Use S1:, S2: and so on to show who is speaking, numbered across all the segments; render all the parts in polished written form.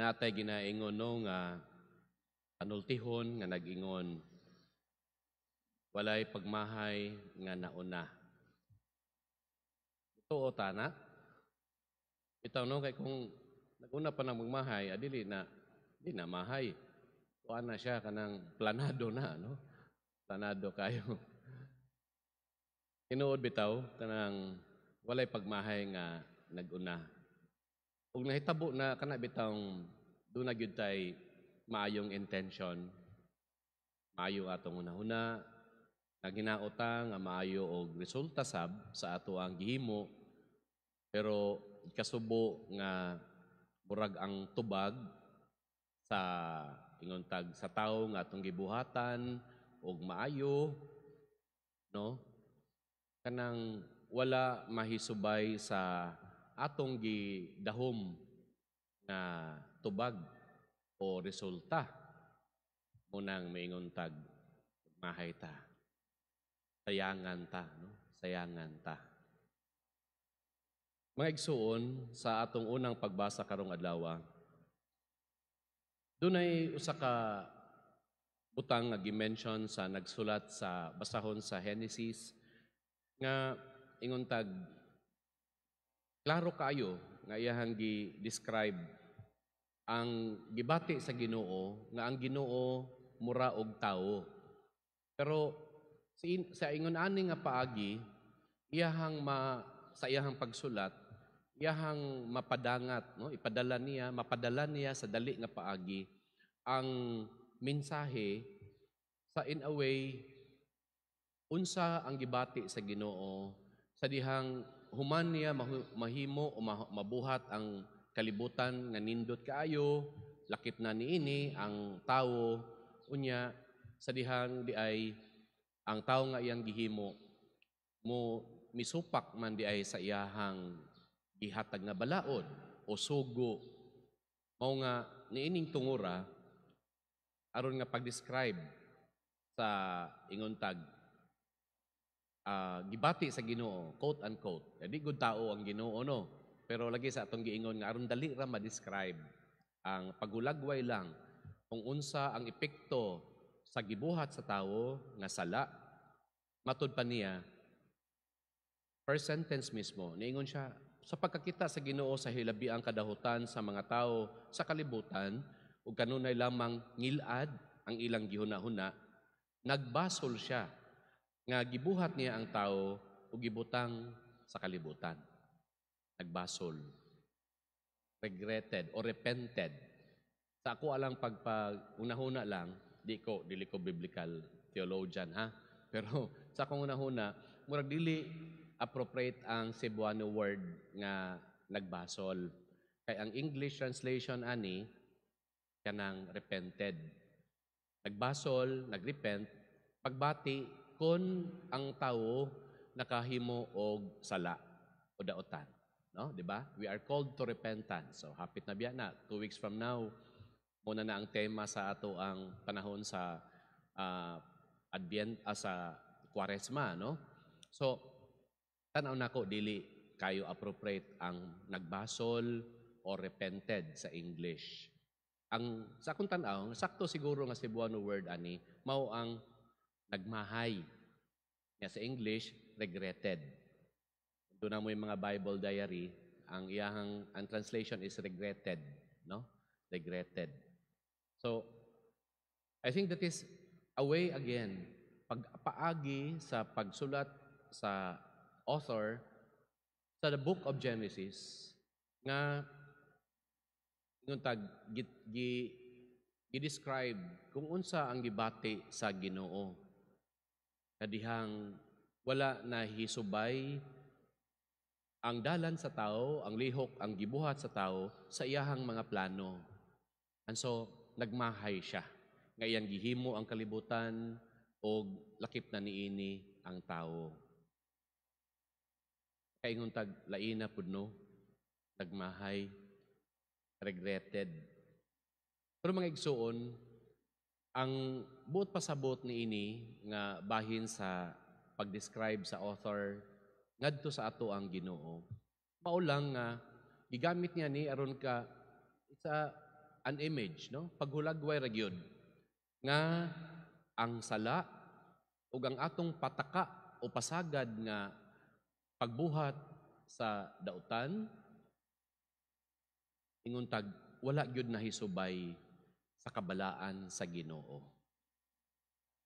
S1: Natay ginaingon, no, nga panultihon nga nag-ingon, "Walay pagmahay nga nauna." Tuo ta na? Bitaw, no, kay kung naguna pa nang magmahay, adili na, di na mahay. Kuan na siya, kanang planado na, no? Planado kayo. Tinuod bitaw, kanang walay pagmahay nga naguna. Ug nahitabo na kana bitawng duna gyud tay maayong intention, maayo atong hunahuna, naginaot ta nga maayo og resulta sab sa ato ang gihimo, pero kasubo nga murag ang tubag sa ingon tag sa tawo nga atong gibuhatan og maayo, no, kanang wala mahisubay sa atong gidahom nga tubag o resulta. Munang maingon tag mahay ta, sayangan ta, no? Sayangan ta. Mga igsuon, sa atong unang pagbasa karong adlaw, dunay usa ka butang nga gi-mention sa nagsulat sa basahon sa Genesis nga ingon tag klaro kaayo nga iyahang gi-describe ang gibati sa Ginoo, nga ang Ginoo mura og tawo. Pero sa ingon ani nga paagi, iyahang ma, sa iyahang pagsulat, iyahang mapadangat, no, ipadala niya, mapadala niya sa dali nga paagi ang mensahe sa, in a way, unsa ang gibati sa Ginoo sa dihang human niya mahimo o mabuhat ang kalibutan nga nindot kaayo, lakip na niini ang tawo. Unya sa dihang di ay ang tawo nga iyang gihimo mo misupak man di ay sa iyahang gihatag nga balaod o sugo. Mao nga niining tungura, aron nga pag-describe sa ingon tag gibati sa Ginoo, quote unquote. Eh, di gud tao ang Ginoo, no? Pero lagi sa atong giingon nga aron dali ra ma-describe ang pagulagway lang kung unsa ang epekto sa gibuhat sa tawo nga sala. Matud pa niya, first sentence mismo, niingon siya, sa pagkakita sa Ginoo sa hilabiang kadahutan sa mga tao sa kalibutan ug kanunay lamang ngilad ang ilang gihuna-huna, nagbasol siya nga gibuhat niya ang tao ug gibutang sa kalibutan. Nagbasol. Regretted or repented. Sa ako alang pagpag unahuna lang, di ko dili ko biblical theologian, ha. Pero sa akong unahuna, murag dili appropriate ang Cebuano word nga nagbasol. Kay ang English translation ani kanang repented. Nagbasol, nagrepent, pagbati kon ang tawo nakahimo og sala o daotan. No, di ba? We are called to repentance. So hapit na biya na, 2 weeks from now, muna na ang tema sa ato ang panahon sa Advent, sa Kwaresma, no? So tanaw nako, dili kayo appropriate ang nagbasol or repented sa English. Ang sa akong tan-aw, sakto siguro nga Cebuano word ani mao ang nagmahay. Nga sa English, regretted. Doon na mo yung mga Bible diary, ang iyahang ang translation is regretted, no? Regretted. So, I think that is a way again pagpaagi sa pagsulat sa author sa the book of Genesis nga ingon tag gi, gi, gi-describe kung unsa ang gibati sa Ginoo kadihang wala na hisubay ang dalan sa tao, ang lihok, ang gibuhat sa tao sa iyahang mga plano. And so, nagmahay siya nga iyang gihimo ang kalibutan og lakip na niini ang tao. Kaingon tag laina pud, no? Nagmahay, regretted. Pero mga igsuon, ang buot pasabot niini nga bahin sa pag-describe sa author ngadto sa ato ang Ginoo, mao lang nga gigamit niya ni aron ka it's a an image, no? Paghulagway ra gyud nga ang sala ug ang atong pataka o pasagad nga pagbuhat sa dautan, ingon tag wala gyud nahisubay sa kabalaan sa Ginoo.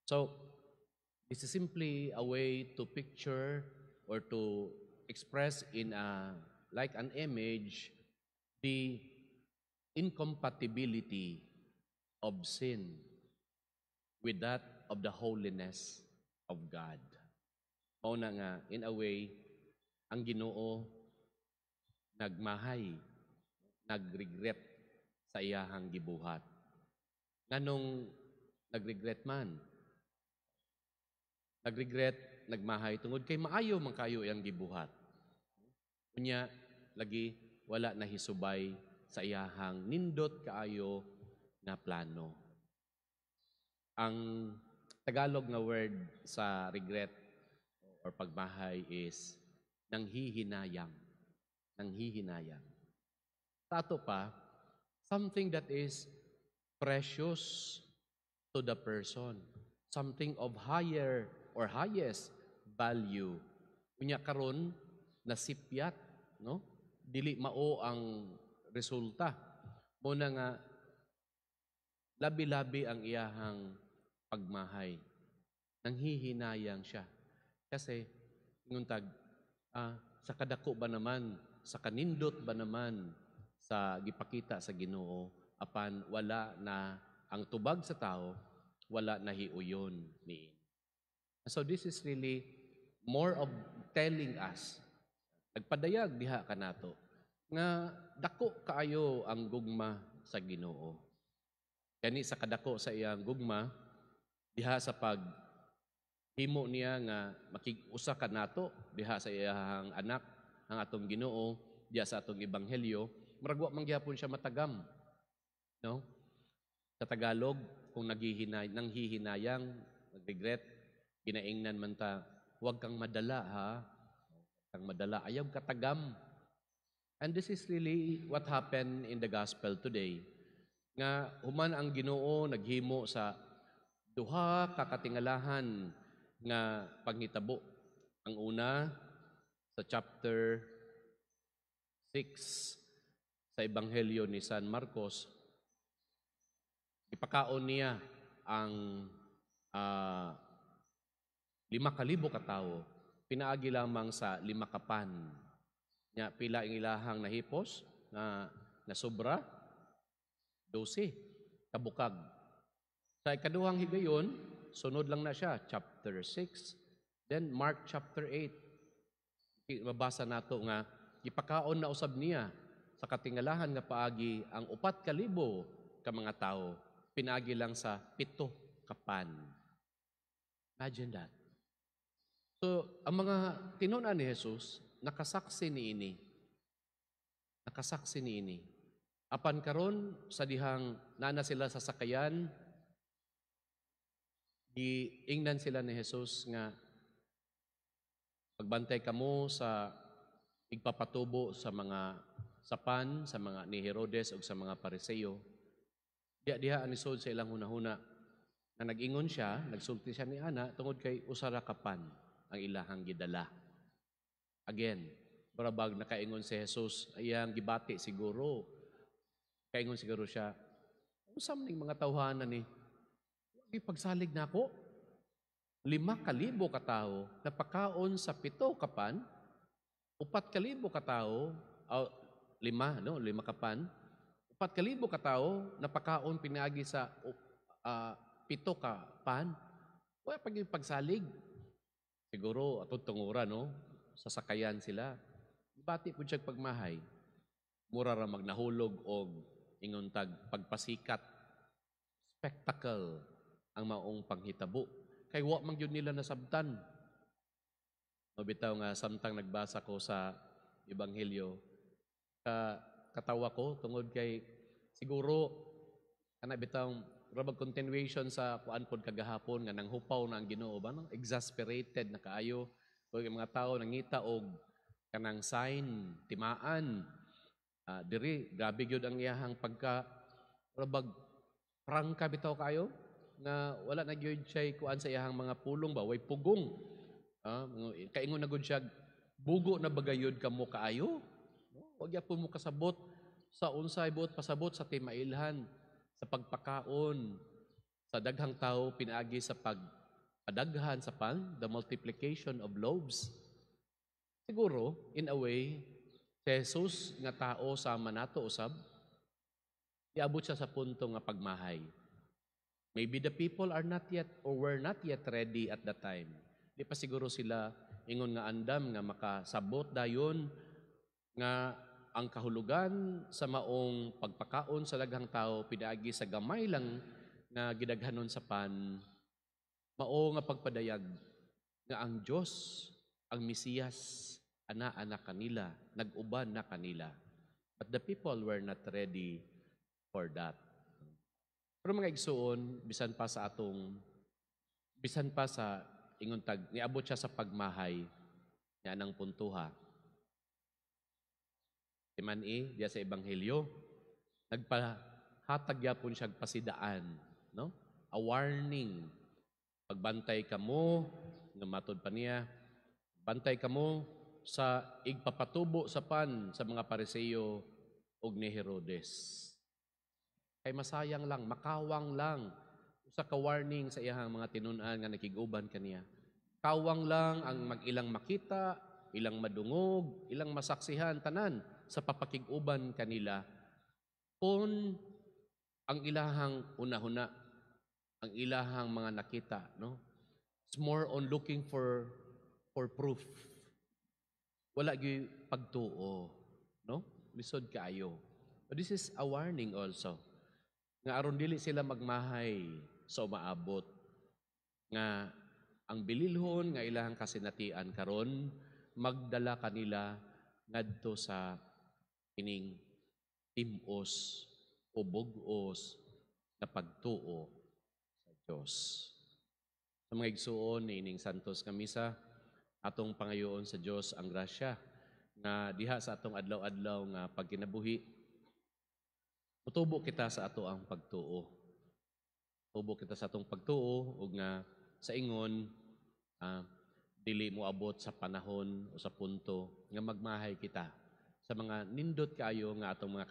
S1: So, this is simply a way to picture or to express in a like an image the incompatibility of sin with that of the holiness of God. Mao na nga, in a way, ang Ginoo nagmahay, nagregret sa iyahang gibuhat. Nganong nagregret man? Nagregret, nagmahay tungod kay maayo man kayo iyang gibuhat. Unya, lagi wala na hisubay sa iyahang nindot kaayo nga plano. Ang Tagalog nga word sa regret or pagmahay is nanghihinayang. Nanghihinayang. Sa ato pa, something that is precious to the person. Something of higher or highest value. Unya karon nasipyat, no? Dili mao ang resulta. Mao na nga labi-labi ang iyahang pagmahay. Nanghihinayang siya. Kasi, ingon tag, sa kadako ba naman, sa kanindot ba naman sa gipakita sa Ginoo, apan wala na ang tubag sa tao, wala na hiuyon ni. So this is really more of telling us, nagpadayag diha kanato, nga dako kaayo ang gugma sa Ginoo. Gani sa kadako sa iyang gugma, diha sa pag himo niya nga makig-usa kanato diha sa iyang anak, ang atong Ginoo, diha sa atong ebanghelyo, murag wa man gihapon siya matagam. No? Sa Tagalog, kung nanghihinayang, nagregret, ginaingnan man ta, "Huwag kang madala ha. Huwag kang madala, ayaw katagam." And this is really what happened in the gospel today. Nga human ang Ginoo naghimo sa duha ka katingalahan nga panghitabo. Ang una sa chapter 6 sa Ebanghelyo ni San Marcos, ipakaon niya ang 5,000 ka tawo pinaagi lamang sa 5 ka pan. Nya pila ang ilahang nahipos na nasobra? 12 kabukag. Sa ikaduhang higayon, sunod lang na siya, chapter 6, then Mark chapter 8. Mabasa nato nga ipakaon na usab niya sa katingalahan nga paagi ang 4,000 ka mga tawo pinaagi lang sa 7 ka pan. Imagine that. So, ang mga tinun-an ni Jesus nakasaksi niini. Nakasaksi niini. Apan karon sa dihang nana sila sa sakayan, giingnan sila ni Jesus nga pagbantay kamo sa igpapatubo sa mga sapan, sa mga ni Herodes ug sa mga Pariseo. Diha diha anisod sa ilang hunahuna na nag-ingon siya, nagsulti siya ni ana tungod kay usa ra ka pan ang ilahang gidala. Again, barabag nakaingon si Jesus, iyang gibati siguro. Kaingon siguro siya, "Unsa man ning mga tawhana ni? Ipagsalig nako. 5,000 ka tawo napakaon sa 7 ka pan, 4,000 ka tawo, oh, lima, no, 5 ka pan, 4,000 ka tawo napakaon pinaagi sa 7 ka pan. Wala pag pagsalig." Siguro atong tungura, no, sa sakayan sila. Bati pud siya pagmahay. Mura ra magnahulog og ingon tag pagpasikat, spectacle ang maong panghitabo. Kay wa man gyud nila nasabtan. No, bitaw nga samtang nagbasa ko sa ebanghelyo, katawa ko tungod kay siguro kana bitaw rabag continuation sa kuan pod kagahapon nga nanghupaw na ang Ginoo ba, no? Exasperated na kaayo kung ang mga tao nangita og kanang sign, timaan. Diri grabe gyud ang iyahang pagka Rabag prangka bitaw kayo nga wala na gyud siya kuan sa iyahang mga pulong ba, way pugong. Ah, kaingon na gud siya, "Bugo na bagayod kamo kaayo?" No? Wa gyapon mo kasabot sa unsay buot pasabot sa timailhan, sa pagpakaon sa daghang tao pinaagi sa pagpadaghan sa pan, the multiplication of loaves. Siguro, in a way, si Jesus nga tao sama nato usab, iabot siya sa punto nga pagmahay. Maybe the people are not yet or were not yet ready at that time. Di pa siguro sila ingon nga andam nga makasabot dayon nga ang kahulugan sa maong pagpakaon sa daghang tao pinaagi sa gamay lang nga gidaghanon sa pan, mao nga pagpadayag nga ang Dios, ang Mesiyas, anaa na kanila, nag-uban na kanila. But the people were not ready for that. Pero, mga igsuon, bisan pa sa ingon tag niabot siya sa pagmahay nga anang puntuha. Timan-i diya sa ebanghelyo, nagpahatag gyapon siya pasidaan, no? A warning. "Pagbantay kamo," nga matod pa niya, "bantay kamo sa igpapatubo sa pan sa mga Pariseo ug ni Herodes." Kay masayang lang, makawang lang. Usa ka warning sa iyahang mga tinun-an nga nakig-uban kaniya. Kawang lang ang mag-ilang makita, ilang madungog, ilang masaksihan tanan sa papakig-uban kanila kung ang ilahang unahuna, ang ilahang mga nakita, no? It's more on looking for proof. Wala gyud pagtuo, no? Lisod kaayo. But this is a warning also. Nga aron dili sila magmahay sa umaabot nga ang bililhon nga ilahang kasinatian karon magdala kanila ngadto sa kining tim-os o bug-os na pagtuo sa Dios. Sa mga igsuon niining Santos nga Misa, atong pangayoon sa Dios ang grasya nga diha sa atong adlaw-adlaw nga pagkinabuhi, mutubo kita sa ato ang pagtuo. Tubo kita sa atong pagtuo ug nga sa ingon dili moabot sa panahon o sa punto nga magmahay kita sa mga nindot kaayo nga atong mga